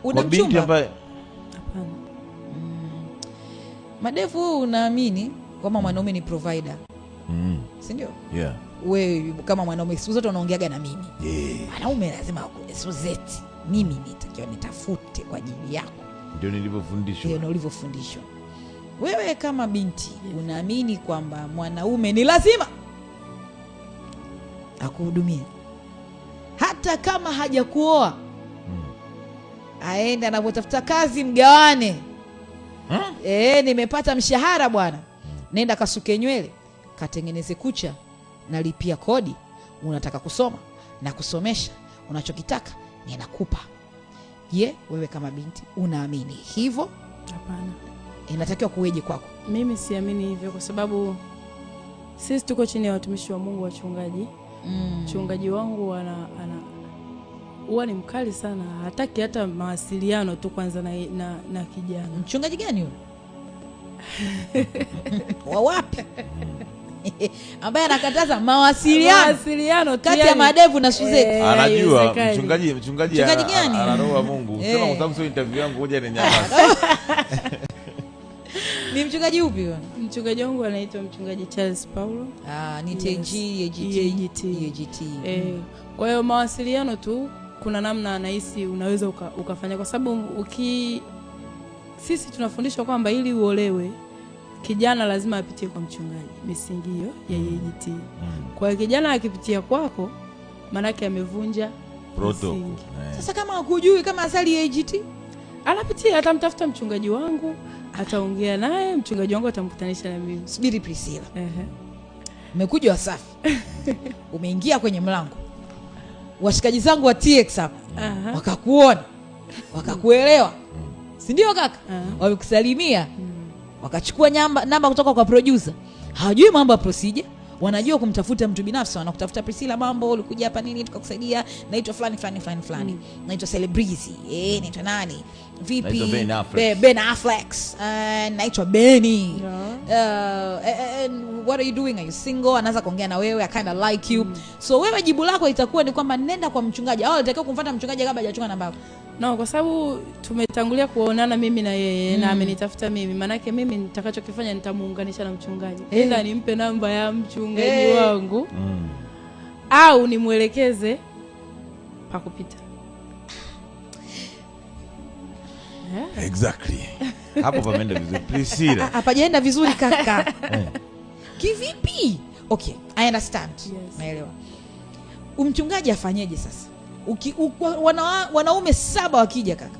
Una Kwa binti mchumba? ambaye Hapana. Madevu, unaamini kwamba mwanaume ni provider, si ndio? Yeah. Wewe kama mwanaume siku zote unaongeaga na mimi, Yeah. mwanaume lazima Suzette, mimi nitakiwa nitafute kwa ajili yako. Ndio nilivyofundishwa. Ndio na ulivyofundishwa. Wewe kama binti unaamini kwamba mwanaume ni lazima akuhudumie hata kama hajakuoa, aende anapotafuta kazi mgawane. Nimepata mshahara bwana, nenda kasuke nywele, katengeneze kucha, nalipia kodi, unataka kusoma na kusomesha, unachokitaka ninakupa. Je, wewe kama binti unaamini hivyo? Hapana. Inatakiwa kuweje kwako? Mimi siamini hivyo kwa sababu sisi tuko chini ya watumishi wa Mungu, wachungaji. Mchungaji wangu ana huwa ni mkali sana, hataki hata mawasiliano tu kwanza na kijana. Mchungaji gani huyo? Wa wapi? Ambaye anakataza mawasiliano Mawasiliano tu kati ya yani, Madevu na Suzette. Anajua haiwezekani. mchungaji Mchungaji gani? ana roho wa Mungu. Sema kwa sababu sio interview yangu, ngoja ninyamaze. Ni mchungaji upi huyo? Mchungaji wangu anaitwa Mchungaji Charles Paulo. Ah, ni Yes. TG, EGT. EAGT. EAGT. Kwa hiyo mawasiliano tu kuna namna anahisi unaweza ukafanya kwa sababu sisi tunafundishwa kwamba ili uolewe kijana lazima apitie kwa mchungaji, misingi hiyo ya EAGT. Kwa hiyo kijana akipitia kwako maanake amevunja Protocol. msingi. Sasa kama hakujui kama asali EAGT, Anapitia, atamtafuta mchungaji wangu, ataongea naye, mchungaji wangu atamkutanisha na mimi. Subiri Priscilla. Ehe. Umekuja Wasafi. Umeingia kwenye mlango. Washikaji zangu wa TX hapa wakakuona, wakakuelewa, si ndio kaka? Wamekusalimia, wakachukua namba kutoka kwa producer. Hawajui mambo ya procedure, wanajua kumtafuta mtu binafsi, wanakutafuta Priscilla, mambo ulikuja hapa nini, tukakusaidia, naitwa fulani fulani fulani fulani, naitwa Celebrity, naitwa nani, vipi, Naitwa Ben Affleck. Ben Affleck, naitwa Benny. Yeah. And what are you doing, are you single? Anaanza kuongea na wewe, I kind of like you. So wewe jibu lako itakuwa ni kwamba nenda kwa mchungaji, au alitakiwa kumfuata mchungaji kabla hajachukua namba yako? No, kwa sababu tumetangulia kuonana mimi na yeye na amenitafuta mimi, maanake mimi nitakachokifanya nitamuunganisha na mchungaji, ila nimpe namba ya mchungaji wangu au nimwelekeze pa kupita. Exactly. Hapo pameenda vizuri. Priscilla. Hapajaenda vizuri kaka. Kivipi? Okay, I understand. Yes. Naelewa. Mchungaji afanyeje sasa? Wanaume 7 wakija kaka.